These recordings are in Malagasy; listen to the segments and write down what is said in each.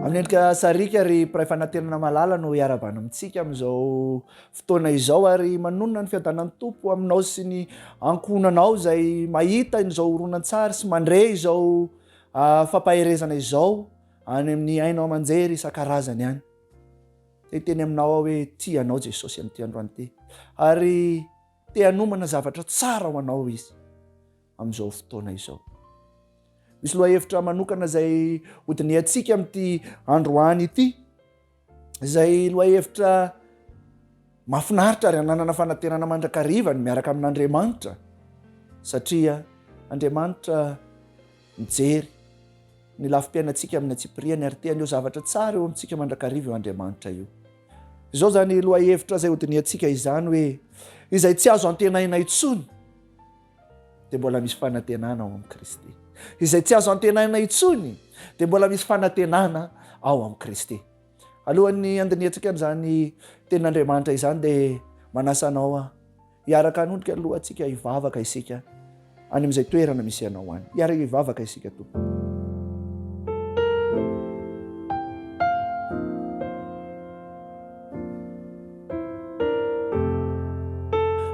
Amin'ny endrika sariaka ry mpiray fanantenana malala no hiarahabana amintsika amin'izao fotoana izao ary manonona ny fiadanan'ny Tompo aminao sy ny ankohonanao izay mahita izao horonantsary sy mandre izao ah, fampaherezana izao any amin'ny haino aman-jery isan-karazany any. Te hiteny aminao aho hoe tia anao Jesosy amin'ity androany ity ary te hanomana zavatra tsara ho anao Izy amin'izao fotoana izao. Misy lohahevitra manokana izay hodinihantsika amin'ity androany ity, izay lohahevitra mahafinaritra ary ananana fanantenana mandrakariva ny miaraka amin'Andriamanitra, satria Andriamanitra mijery ny lafim-piainantsika amin'ny antsipiriany ary te haneho zavatra tsara eo amintsika mandrakariva io Andriamanitra io. Izao izany lohahevitra izay hodinihantsika izany hoe izay tsy azo antenaina intsony dia mbola misy fanantenana ao amin'i Kristy. Izay tsy azo antenaina intsony dia mbola misy fanantenana ao amin'i Kristy. Alohan'ny handinihantsika an'izany tenin'Andriamanitra izany dia manasa anao aho hiaraka hanondrika ny lohantsika hivavaka isika any amin'izay toerana misy anao any. Hiaraka hivavaka isika Tompo.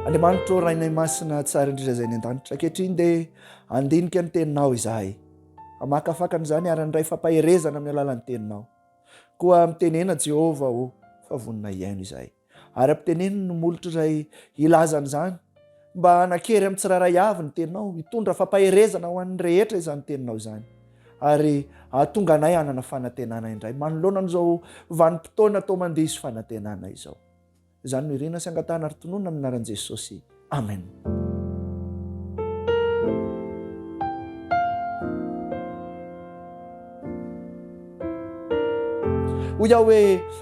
Andriamanitra ô Rainay Masina tsara indrindra izay any an-danitra, ankehitriny dia handinika ny Teninao izahay, hamakafaka an'izany ary handray fampaherezana amin'ny alalan'ny Teninao. Koa mitenena Jehovah ô, fa vonona hihaino izahay. Ary ampiteneno ny molotro izay hilaza an'izany, mba hanan-kery amin'ny tsirairay avy ny Teninao, hitondra fampaherezana ho an'ny rehetra izany Teninao izany. ary hahatonga anay hanana fanantenana indray manoloana an'izao vanim-potoana toa mandiso fanantenana izao. Izany no irina sy angatahana ary tononina amin'ny anaran'i Jesosy. Amen. Hoy aho hoe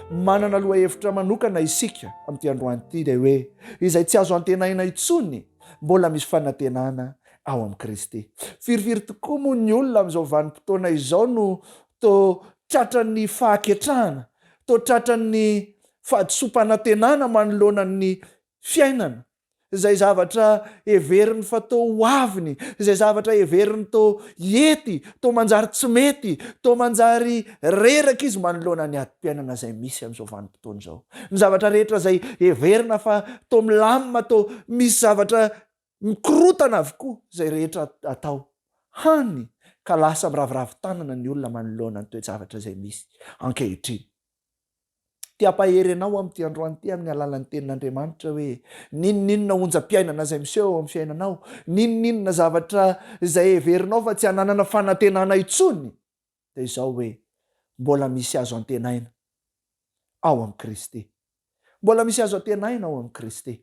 manana lohahevitra manokana isika amin'ity androany ity dia hoe izay tsy azo antenaina intsony mbola misy fanantenana ao amin'i Kristy. Firifiry tokoa moa ny olona amin'izao vanim-potoana izao no toa tratran'ny fahaketrahana, toa tratran'ny fahadisoam-panantenana manoloana ny fiainana, izay zavatra heveriny fa toa ho aviny, izay zavatra heveriny toa hety, toa manjary tsy mety, toa manjary reraka izy manoloana ny adim-piainana izay misy amin'izao vanim-potoana izao. Ny zavatra rehetra izay heverina fa toa milamina, toa misy zavatra Mikorotana avokoa izay rehetra atao, hany ka lasa miraviravy tanana ny olona manoloana ny toe-javatra izay misy ankehitriny. Te hampahery anao amin'ity androany ity amin'ny alalan'ny Tenin'Andriamanitra hoe, n'inon'inona onjam-piainana izay miseho eo amin'ny fiainanao, n'inon'inona zavatra izay heverinao fa tsy hananana fanantenana intsony, dia izao hoe, mbola misy azo antenaina ao amin'i Kristy. Mbola misy azo antenaina ao amin'i Kristy.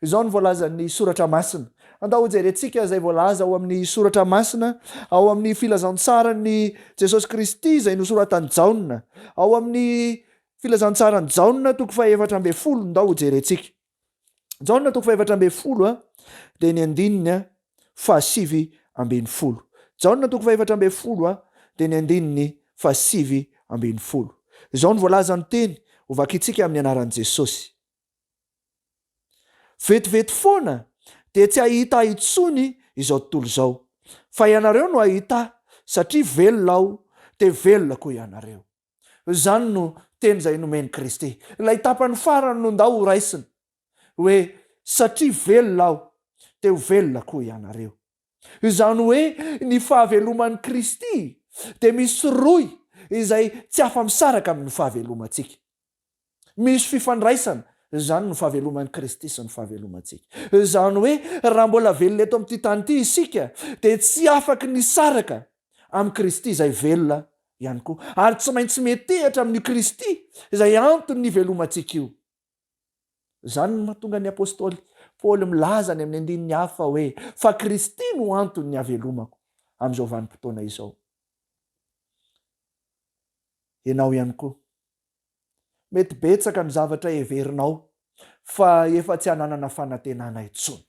Izao no voalazan'ny Soratra Masina. Andao hojerentsika izay voalaza ao amin'ny Soratra Masina, ao amin'ny Filazantsaran'i Jesosy Kristy izay nosoratan'i Jaona. Ao amin'ny Filazantsaran'i Jaona toko faha-14, ndao hojerentsika. Jaona toko faha-14 dia ny andininy faha-19. Jaona toko faha-14 dia ny andininy faha-19. Izao no voalazan'ny teny, hovakintsika amin'ny anaran'i Jesosy. Vetivety foana dia tsy hahita ahy intsony izao tontolo izao, fa ianareo no hahita ahy, satria velona aho, dia velona koa ianareo. Izany no teny izay nomen'i Kristy. Ilay tapany farany no ndao horaisina, hoe, Satria velona aho, dia ho velona koa ianareo. Izany hoe ny fahaveloman'i Kristy dia misy rohy izay tsy afa-misaraka amin'ny fahavelomantsika. Misy fifandraisana izany ny fahaveloman'i Kristy sy ny fahavelomantsika. Izany hoe raha mbola velona eto amin'ity tany ity isika dia tsy afaky ny hisaraka amin'i Kristy izay velona ihany koa. Ary tsy maintsy metehatra amin'io Kristy izay anton'ny hivelomantsika io. Izany no mahatonga ny apostoly Paoly milaza any amin'ny andininy hafa hoe fa Kristy no anton'ny havelomako amin'izao vanim-potoana izao. Ianao ihany koa. Mety betsaka ny zavatra heverinao fa efa tsy ananana fanantenana intsony.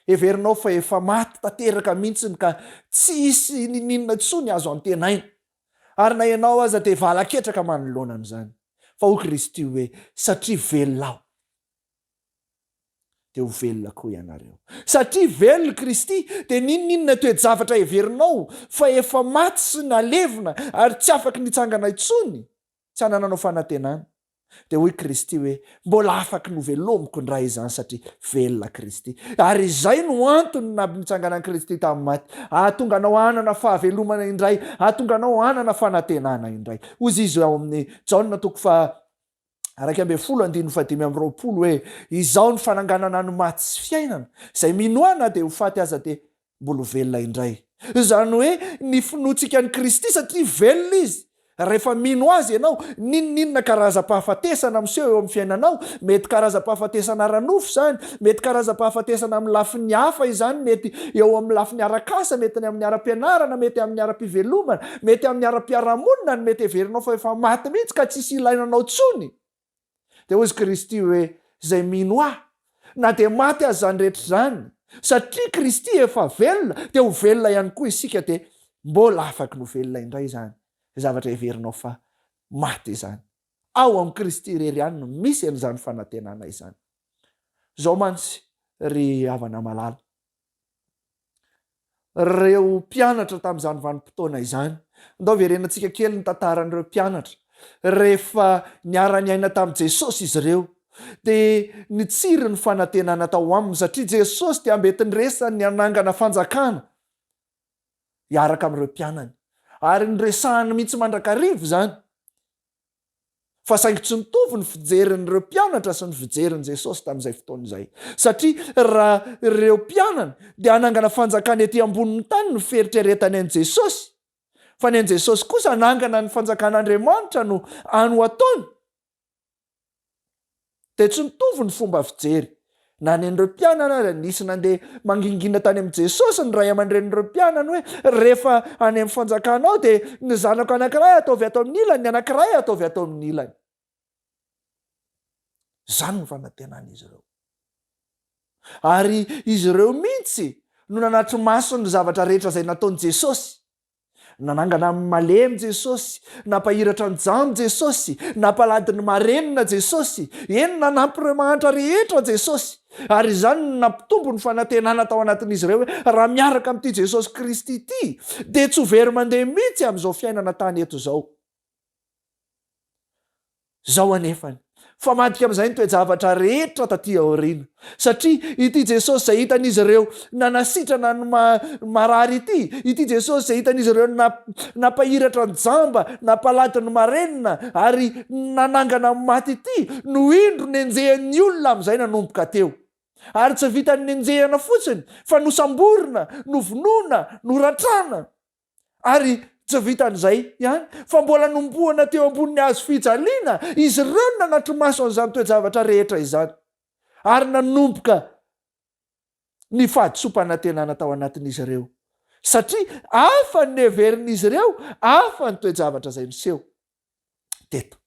Heverinao fa efa maty tanteraka mihitsy ka tsy hisy niniana intsony azo antenaina. Ary na ianao aza dia valaketraka manoloana an'izany. Fa hoy Kristy hoe, Satria velona Aho. Dia ho velona koa ianareo. Satria velona Kristy, dia n'inon'inona toe-javatra heverinao fa efa maty sy nalevina ary tsy afaky ny hitsangana intsony, tsy anananao fanantenana. Dia hoy Kristy hoe, Mbola afaky novelomiko indray izany satria velona Kristy. Ary izay no antony nampitsanganan'i Kristy tamin'ny maty, hahatonga anao hanana fahavelomana indray, hahatonga anao hanana fanantenana indray. Hoy Izy ao amin'ny Jaona toko faha 11 andininy faha-25 hoe, Izaho no fananganana ny maty sy fiainana, izay mino Ahy na dia ho faty aza dia mbola ho velona indray. Izany hoe ny finoantsika an'i Kristy satria velona Izy. Rehefa mino Azy ianao, n'inon'inona karazam-pahafatesana miseho eo amin'ny fiainanao, mety karazam-pahafatesana ara-nofo izany, mety karazam-pahafatesana amin'ny lafiny hafa izany, mety eo amin'ny lafiny arak'asa, mety ny amin'ny ara-pianarana, mety amin'ny ara-pivelomana, mety amin'ny ara-piarahamonina no mety heverinao fa efa maty mihitsy ka tsisy ilaina anao intsony. Dia hozy Kristy hoe, Izay mino Ahy, na dia maty aza izany rehetra izany, satria Kristy efa velona, dia ho velona ihany koa isika, dia mbola afaky ny ho velona indray izany zavatra heverinao fa maty izany. Ao amin'i Kristy irery ihany no misy an'izany fanantenana izany. Izao mantsy, ry havana malala, Ireo mpianatra tamin'izany vanim-potoana izany. Andao hiverenantsika kely ny tantaran'ireo mpianatra. Rehefa niara-niaina tamin'i Jesosy izy ireo, dia nitsiry ny fanantenana tao aminy, satria Jesosy dia ambentin-dresany ny hanangana fanjakana hiaraka amin'ireo mpianany. Ary niresahany mihitsy mandrakariva izany. Fa saingy tsy nitovy ny fijerin'ireo mpianatra sy ny fijerin'i Jesosy tamin'izay fotoana izay. Satria raha ireo mpianany dia hanangana fanjakana ety ambonin'ny tany ny fieritreretany an'i Jesosy, fa ny an'i Jesosy kosa hanangana ny fanjakan'Andriamanitra no any ho ataony. Dia tsy nitovy ny fomba fijery. Na ny an'ireo mpianany aza, nisy nandeha mangingina tany amin'i Jesosy ny ray aman-drenin'ireo mpianany hoe, Rehefa any amin'ny fanjakanao dia ny zanako anankiray ataovy ato amin'ny ilany, ny anankiray ataovy ato amin'ny ilany. Izany no fanantenan'izy ireo. Ary izy ireo mihitsy no nanatri-maso ny zavatra rehetra izay nataon'i Jesosy. Nanangana ny malemy Jesosy, nampahiratra ny jamba Jesosy, nampalady ny marenina Jesosy, eny nanampy ireo mahantra rehetra Jesosy. Ary izany no nampitombo ny fanantenana tao anatin'izy ireo hoe raha miaraka amin'ity Jesosy Kristy ity dia tsy ho very mandeha mihitsy amin'izao fiainana tany eto izao. Izao anefa, famadika amin'izay ny toe-javatra rehetra taty aoriana, satria ity Jesosy izay hitan'izy ireo nanasitrana ny marary ity, ity Jesosy izay hitan'izy ireo nampahiratra ny jamba, nampalady ny marenina, ary nanangana ny maty ity, no indro nenjehan'ny olona amin'izay nanomboka teo. Ary tsy vitan'ny nenjehana fotsiny, fa nosamborina, novonoina, noratrana. Ary tsy vitan'izay ihany, fa mbola nombohana teo ambonin'ny hazo fijaliana izy ireo no nanatri-maso an'izany toe-javatra rehetra izany, ary nanomboka ny fahadisoam-panantenana tao anatin'izy ireo, satria hafa ny neverin'izy ireo, hafa ny toe-javatra izay niseho teto.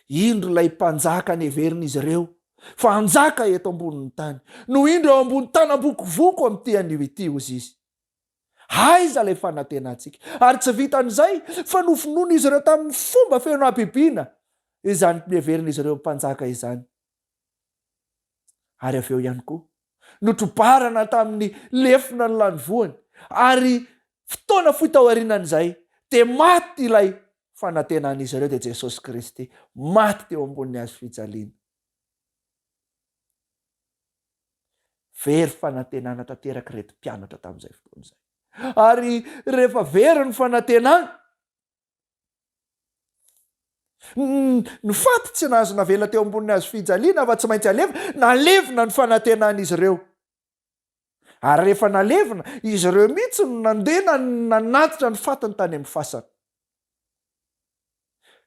Indro ilay mpanjaka neverin'izy ireo fa hanjaka eto ambonin'ny tany, no indro eo ambony tanam-bokovoko amin'ity anio ity, hozy izy. Aiza ilay fanantenantsika? Ary tsy vitan'izay, fa novonoin'izy ireo tamin'ny fomba feno habibiana izany neverin'izy ireo mpanjaka izany. Ary avy eo ihany koa, notrobarana tamin'ny lefona ny lanivoany, ary fotoana fohy taorianan'izay, dia maty ilay fanantenan'izy ireo, dia Jesosy Kristy, maty teo ambonin'ny hazo fijaliana. Very fanantenana tanteraka ireto mpianatra tamin'izay fotoana izay. Ary rehefa very ny fanantenana, ny faty tsy nahazo navela teo ambonin'ny hazo fijaliana fa tsy maintsy alevina, nalevina ny fanantenan'izy ireo. Ary rehefa nalevina, izy ireo mihitsy no nandeha nanatitra ny fatiny tany amin'ny fasana.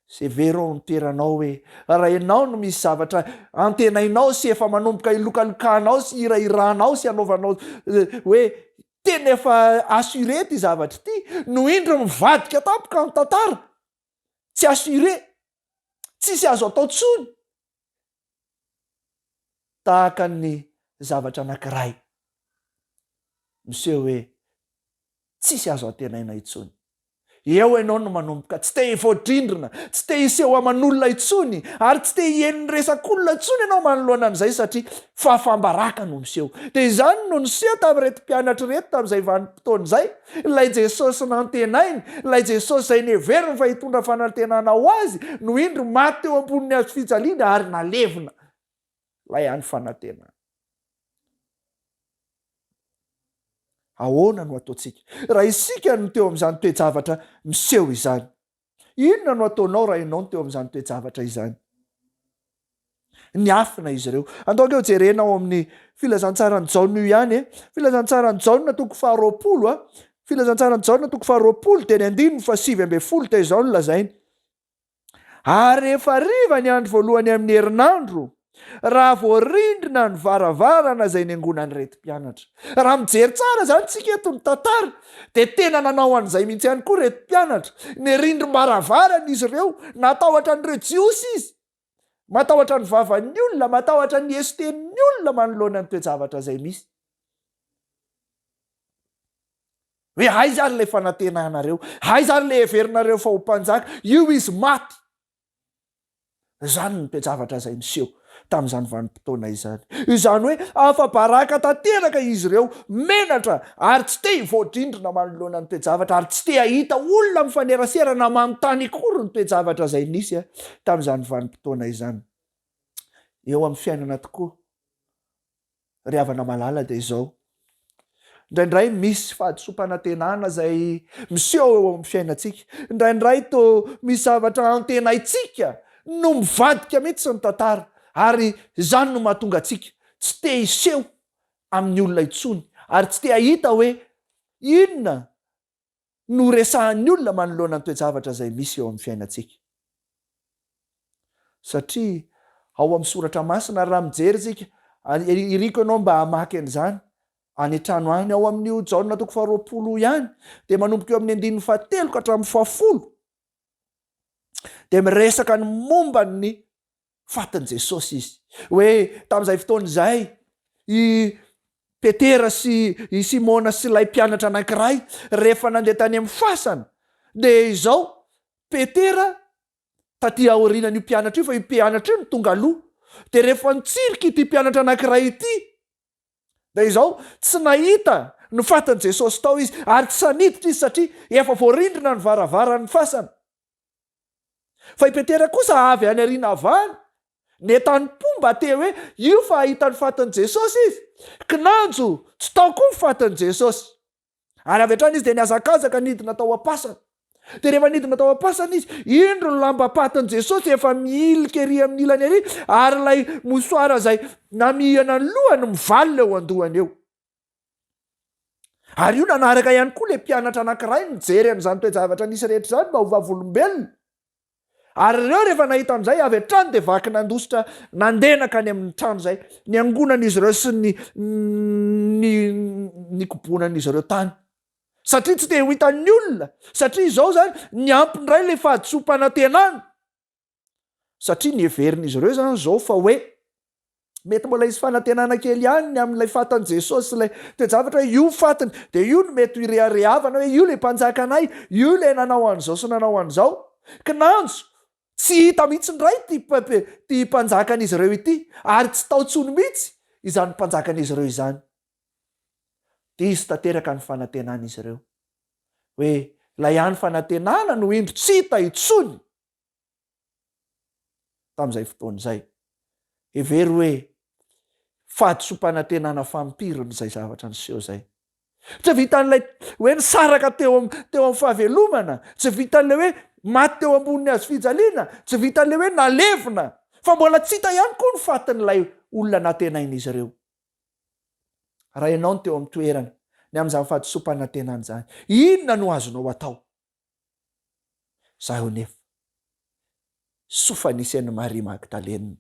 Severo ao ny toeranao hoe raha ianao no misy zavatra antenainao sy efa manomboka ilokalokanao sy ihirahiranao sy anaovanao hoe tena efa assuré ity zavatra ity no indro mivadika tampoka ny tantara, tsy assuré, tsisy azo atao tsony. Tahaka ny zavatra anankiray miseho hoe tsisy azo antenaina intsony. Eo ianao no manomboka tsy te hivoadrindrina, tsy te hiseho aman'olona intsony, ary tsy te hiheno ny resak'olona intsony ianao manoloana an'izay satria fahafaham-baraka no miseho. Dia izany no niseho tamin'ireto mpianatra ireto tamin'izay vanim-potoana izay, ilay Jesosy nantenainy, ilay Jesosy izay neveriny fa hitondra fanantenana ho azy no indro maty teo ambonin'ny hazofijaliana ary nalevina ilay hany fanantenana. Ahoana no ataontsika raha isika no teo amin'izany toe-javatra miseho izany? Inona no ataonao raha ianao no teo amin'izany toe-javatra izany? Niafina izy ireo. Andao ange hojerena ao amin'ny Filazantsaran'i Jaona io ihany e. Filazantsaran'i Jaona toko faharoapolo a. Filazantsaran'i Jaona toko faharoapolo dia ny andininy fahasivy ambin'ny folo dia izao no lazainy. Ary rehefa hariva ny andro voalohany amin'ny herinandro, raha voarindrina ny varavarana izay niangonan'ireto mpianatra. Raha mijery tsara izany tsika eto ny tantara, dia tena nanao an'izay mihitsy ihany koa ireto mpianatra. Nirindrim-baravarana izy ireo, natahotra an'ireo Jiosy izy, matahotra ny vavan'ny olona, matahotra ny eso-tenin'ny olona manoloana ny toe-javatra izay misy. Hoe aiza ary ilay fanantenanareo? Aiza ary ilay heverinareo fa ho mpanjaka? Io izy maty! Izany ny toe-javatra izay niseho tamin'izany vanim-potoana izany. Izany hoe afa-baraka tanteraka izy ireo, menatra ary tsy te hivoadrindrina manoloana ny toe-javatra ary tsy te hahita olona mifanerasera na manontany akory ny toe-javatra izay nisy tamin'izany vanim-potoana izany. Eo amin'ny fiainana tokoa, Ry havana malala dia izao, indraindray misy fahadisoam-panantenana izay miseho eo amin'ny fiainantsika, indraindray toa misy zavatra antenaintsika no mivadika mihitsy ny tantara ary izany no mahatonga antsika tsy te hiseho amin'ny olona intsony ary tsy te hahita hoe inona no resahan'ny olona manoloana ny toe-javatra izay misy eo amin'ny fiainantsika. Satria ao amin'ny soratra masina, ary raha mijery isika, iriko ianao mba hamaky an'izany any an-trano any, ao amin'io Jaona toko faharoapolo io ihany, dia manomboka eo amin'ny andininy fahatelo ka hatramin'ny fahafolo, dia miresaka ny momba ny fatin'i Jesosy izy. Hoe tamin'izay fotoana izay, i Petera sy i Simona sy ilay mpianatra anankiray, rehefa nandeha tany amin'ny fasana, dia izao, Petera taty aorianan'io mpianatra io, fa io mpianatra io no tonga aloha. Dia rehefa nitsirika ity mpianatra anankiray ity, dia izao, tsy nahita ny fatin'i Jesosy tao izy, ary tsy sahy niditra izy satria efa voarindrina ny varavaran'ny fasana. Fa i Petera kosa avy any aoriana avy any, nentanim-po mba te hoe io fa hahita ny fatin'i Jesosy izy. Kinanjo tsy tao koa ny fatin'i Jesosy. Ary avy hatrany izy dia nihazakazaka nidina tao am-pasana. Dia rehefa nidina tao am-pasana izy, indro ny lambam-patin'i Jesosy efa mihilika ery amin'ny ilany ery, ary ilay mosoara izay namihana ny lohany mivalona eo an-dohany eo. Ary io nanaraka ihany koa ilay mpianatra anankiray nijery an'izany toe-javatra nisy rehetra izany mba ho vavolombelona. Ary ireo rehefa nahita an'izay, avy hatrany dia vaky nandositra nandeha nankany amin'ny trano izay niangonan'izy ireo sy ny ny nikobonan'izy ireo tany. Satria tsy te ho hitan'ny olona, satria izao izany niampy indray ilay fahadisoam-panantenana. Satria niheverin'izy ireo izany izao fa hoe mety mbola hisy fanantenana kely ihany ny amin'ilay fatin'i Jesosy sy ilay toe-javatra hoe io fatiny, dia io no mety ho ireharehavana hoe io ilay mpanjakanay, io ilay nanao an'izao sy nanao an'izao. Kinanjo, tsy hita mihitsy indray ity ity mpanjakan'izy ireo ity, ary tsy tao intsony mihitsy izany mpanjakan'izy ireo izany. Diso tanteraka ny fanantenan'izy ireo hoe ilay hany fanantenana no indro tsy hita intsony. tamin'izay fotoana izay. Hevero hoe fahadisoam-panantenana fampiriny izay zavatra niseho izay. Tsy vitan'ilay hoe nisaraka teo teo amin'ny fahavelomana, tsy vitan'ilay hoe maty teo ambonin'ny hazo fijaliana, tsy vitan'ilay hoe nalevina, fa mbola tsy hita ihany koa ny fatin'ilay olona nantenain'izy ireo. Raha ianao no teo amin'ny toerany ny amin'izany fahadisoam-panantenana izany, inona no azonao atao? Zaho nefa, soa fa nisy an'i Maria Magdalena,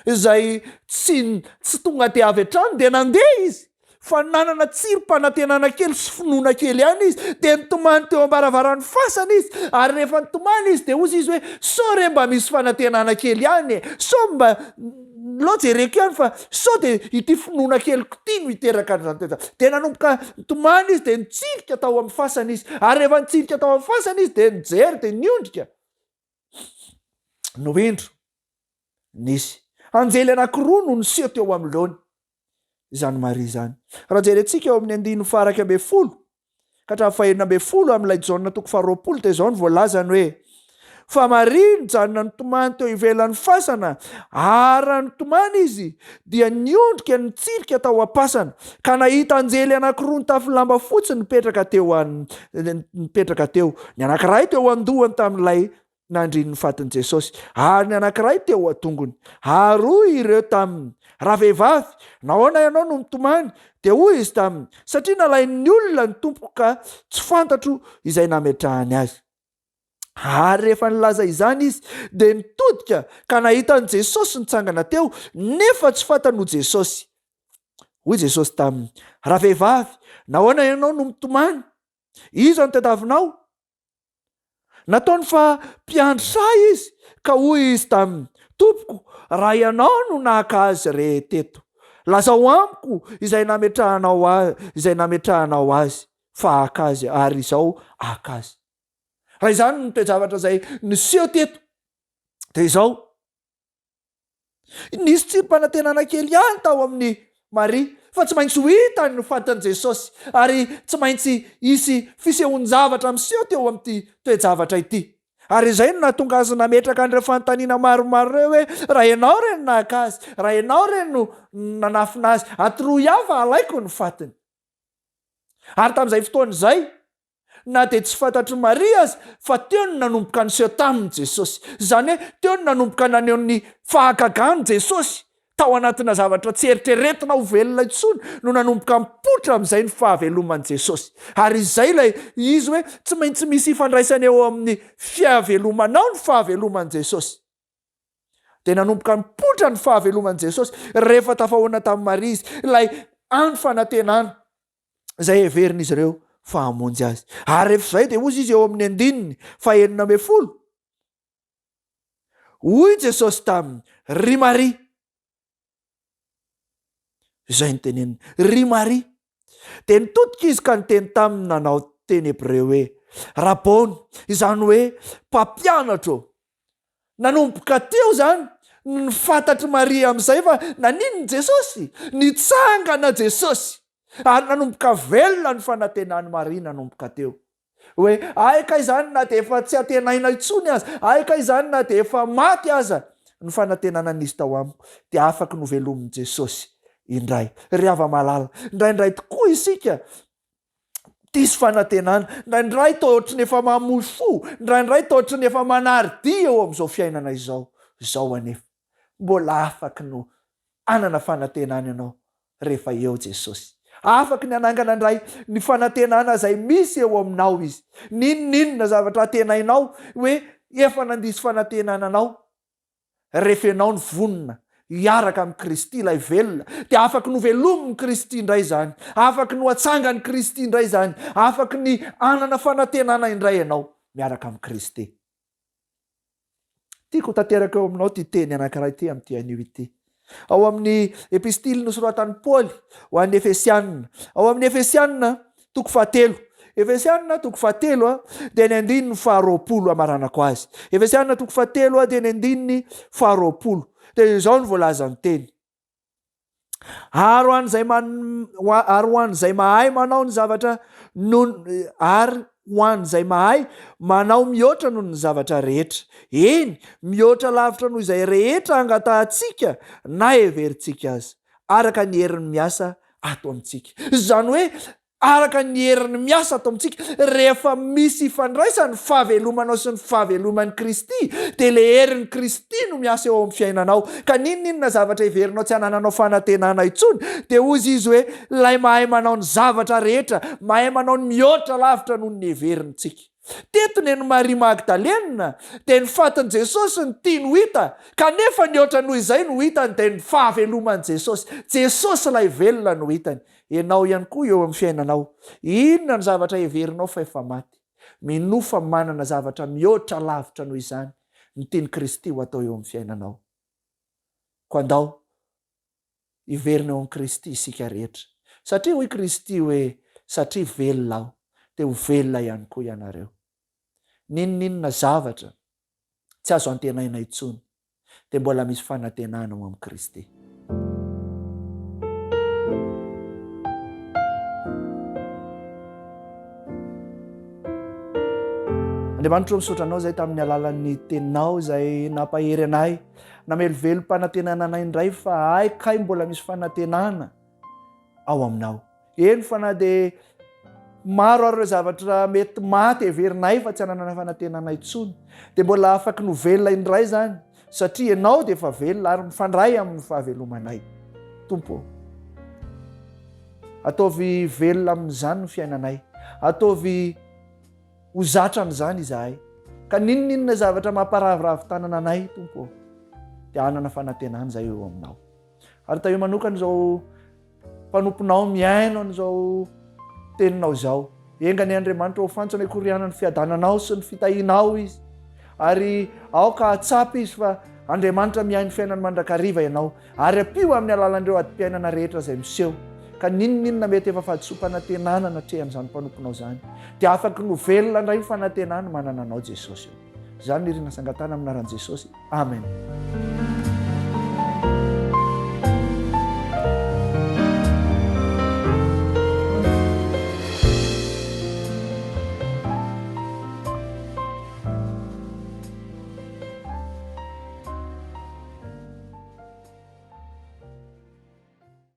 izay tsy tsy tonga dia avy hatrany dia nandeha izy, fa nanana tsirim-panantenana kely sy finoana kely ihany izy, dia nitomany teo am-baravaran'ny fasana izy, ary rehefa nitomany izy dia hozy izy hoe, sao re mba misy fanantenana kely ihany e, sao mba Aleo jereko ihany fa sao dia ity finoana keliko ity no hiteraka an'izany toe-javatra. Dia nanomboka nitomany izy dia nitsirika tao amin'ny fasana izy. Ary rehefa nitsirika tao amin'ny fasana izy dia nijery dia niondrika. No indro, nisy anjely anankiroa no niseho teo anoloany. Izany Maria izany. Raha jerentsika eo amin'ny andininy faha-11 ka hatramin'ny faha-16 amin'ilay Jaona toko faha-20 dia izao no voalazany hoe, Fa Maria nijanona nitomany teo ivelan'ny fasana, ary raha nitomany izy, dia niondrika nitsirika tao am-pasana, ka nahita anjely anankiroa nitafy lamba fotsy nipetraka teo an, nipetraka teo, ny anankiray teo an-dohany tamin'ilay nandrin'ny fatin'i Jesosy, ary ny anankiray teo an-tongony. Ary hoy ireo taminy, Ravehivavy, nahoana ianao no mitomany? Dia hoy izy taminy, Satria nalain'ny olona ny Tompoko ka tsy fantatro izay nametrahany azy. Ary rehefa nilaza izany izy, dia nitodika ka nahita an'i Jesosy nitsangana teo, nefa tsy fantany ho Jesosy. Hoy Jesosy taminy, Ravehivavy, nahoana ianao no mitomany? Iza no tadiavinao? Nataony fa mpiandry saha izy, ka hoy izy taminy, Tompoko, raha ianao no naka azy re teto, lazao amiko izay nametrahanao azy, izay nametrahanao azy, fa haka azy, ary izao haka azy. Raha izany no toe-javatra izay niseho teto, dia izao, Nisy tsirim-panantenana kely ihany tao amin'i Maria fa tsy maintsy ho hitany ny fatin'i Jesosy ary tsy maintsy hisy fisehoan-javatra miseho teo amin'ity toe-javatra ity. Ary izay no nahatonga azy nametraka an'ireo fanontaniana maromaro ireo hoe, Raha ianao re no naka azy, raha ianao re no nanafina azy, atoroy ahy fa halaiko ny fatiny. Ary tamin'izay fotoana izay, Na dia tsy fantatr'i Maria aza fa teo no nanomboka niseho taminy Jesosy. Izany hoe teo no nanomboka naneho ny fahagagany Jesosy. Tao anatina zavatra tsy eritreretina ho velona intsony no nanomboka nipoitra amin'izay ny fahaveloman'i Jesosy. Ary izay ilay izy hoe tsy maintsy misy ifandraisany eo amin'ny fiavelomanao ny fahaveloman'i Jesosy. Dia nanomboka nipoitra ny fahaveloman'i Jesosy rehefa tafahoana tamin'i Maria izy, ilay andro fanantenana izay heverin'izy ireo fa hamonjy azy. Ary rehefa izay dia hozy izy eo amin'ny andininy fahenina ambin'ny folo, hoy Jesosy taminy, Ry Maria! Izay no teneniny, Ry Maria! Dia nitodika izy ka niteny taminy nanao teny hebreo hoe, Rabôny, izany hoe mpampianatra ô! Nanomboka teo izany no fantatr'i Maria amin'izay fa naninona Jesosy? Nitsangana Jesosy! Ary nanomboka velona ny fanantenan'i Maria nanomboka teo. Hoe, ay kay izany na dia efa tsy antenaina intsony aza, ay kay izany na dia efa maty aza ny fanantenana nisy tao amiko, dia afaky novelomin'i Jesosy indray. Ry hava-malala, indraindray tokoa isika diso fanantenana, indraindray toa ohatry ny efa mamoy fo, indraindray toa ohatry ny efa manary dia eo amin'izao fiainana izao. Izao anefa, mbola afaky no hanana fanantenana ianao rehefa eo Jesosy. Afaky ny hanangana indray ny fanantenana izay misy eo aminao Izy. N'inon'inona zavatra antenainao hoe efa nandiso fanantenana anao, rehefa ianao no vonona hiaraka amin'i Kristy ilay velona, dia afaky novelomin'i Kristy indray izany, afaky nohatsangan'i Kristy indray izany, afaky ny hanana fanantenana indray ianao miaraka amin'i Kristy. Tiako ho tanteraka eo aminao ity teny anankiray ity amin'ity anio ity. Ao amin'ny epistily nosoratan'i Paoly ho an'ny Efesianina. Ao amin'ny Efesianina toko fahatelo. Efesianina toko fahatelo dia ny andininy faharoapolo amaranako azy. Efesianina toko fahatelo dia ny andininy faharoapolo. Dia izao no voalazan'ny teny. Ary ho an'izay man, ary ho an'izay mahay manao ny zavatra noho, ary ho an'izay mahay manao mihoatra noho ny zavatra rehetra. Eny, mihoatra lavitra noho izay rehetra angatahantsika na heverintsika aza, araka ny heriny miasa ato amintsika. Izany hoe araka ny heriny miasa ato amintsika, rehefa misy ifandraisany ny fahavelomanao sy ny fahaveloman'i Kristy, dia ilay herin'i Kristy no miasa eo amin'ny fiainanao. Ka n'inon'inona zavatra heverinao tsy hanananao fanantenana intsony, dia hozy Izy hoe, Ilay mahay manao ny zavatra rehetra, mahay manao ny mihoatra lavitra noho ny heverintsika. Teto nen'i Maria Magdalena dia ny fatin'i Jesosy no tiany ho hita, kanefa nihoatra noho izay no hitany dia ny fahaveloman'i Jesosy. Jesosy ilay velona no hitany. Ianao ihany koa eo amin'ny fiainanao. Inona ny zavatra heverinao fa efa maty? Minoa fa manana zavatra mihoatra lavitra noho izany ny tian'i Kristy ho atao eo amin'ny fiainanao. Koa andao. Hiverina eo amin'i Kristy isika rehetra. Satria hoy Kristy hoe, Satria velona Aho, dia ho velona ihany koa ianareo. N'inon'inona zavatra tsy azo antenaina intsony, dia mbola misy fanantenana ao amin'i Kristy. Andriamanitra ô, misaotra Anao izay tamin'ny alalan'ny Teninao izay nampahery anay, namelovelom-panantenana anay indray fa hay kay mbola misy fanantenana ao Aminao. Eny fa na dia maro ary ireo zavatra mety maty heverinay fa tsy ananana fanantenana intsony, dia mbola afaky ny ho velona indray izany, satria Ianao dia efa velona ary mifandray amin'ny fahavelomanay. Tompo ô, ataovy velona amin'izany ny fiainanay, ataovy ho zatra an'izany izahay, ka n'inon'inona zavatra mamparaviravy tanana anay, Tompo ô, dia hanana fanantenana izahay eo Aminao. Ary tahio manokana izao mpanomponao mihaino an'izao teninao izao. Enga anie Andriamanitra ho fantsona hikorianan'ny fiadananao sy ny fitahianao izy. Ary aoka hahatsapa izy fa Andriamanitra mihaino fiainany mandrakariva ianao. Ary ampio amin'ny alalan'ireo adim-piainana rehetra izay miseho. Ka n'inon'inona mety efa fahadisoam-panantenana natrehan'izany mpanomponao izany, dia afaky ny ho velona indray ny fanantenany manana anao Jesosy ô. Izany no irina sangatana amin'ny anaran'i Jesosy. Amen.